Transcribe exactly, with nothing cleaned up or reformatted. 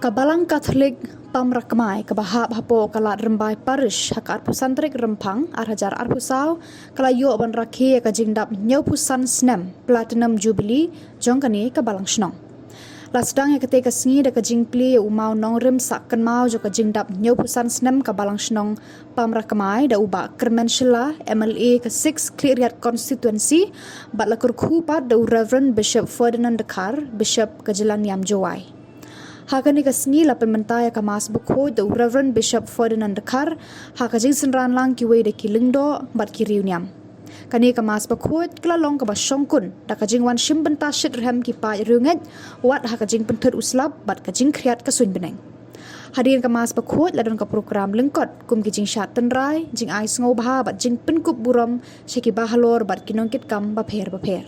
Ka Balang Katholik Pamrakmai kaba hap hapoh ka Lad Rymbai Parish ha ka arphew san tarik Rymphang ar hajar arphew saw ka la ïoh ban rakhe ïa ka jingdap hynñiewphew san snem Platinum Jubilee jong kane ka Balang Shnong. La sdang ïa katei ka sngi da ka jingplie ïa u mawnongrim sah kynmaw jong ka jingdap hynñiewphew san snem ka Balang Shnong Pamrakmai da u Bah Kyrmen Shylla, M L A ka six Khliehriat Constituency, bad la kyrkhu pat da u Reverend Bishop Ferdinand Dkhar, Bishop ka Jylla Niam Jowai. Ha kane ka sngi la pynmynta ïa ka Mass Bakhuid da u Reverend Bishop Ferdinand Dkhar, ha ka jingsynran lang kiwei de ki lyngdoh bad ki riewniam. Kane ka Mass Bakhuid ka la long kaba shongkun da ka jingwan shim bynta shitrhem ki paid riewngeit, wat ha ka jingpynthut u slap bad ka jingkhriat ka suiñ bneng. Hadien ka Mass Bakhuid la don ka prokram lyngkot kum ki jingshad tynrai, jingai sngewbha bad jingpynkup burom sha ki bahalor bad ki nongkitkam bapher bapher.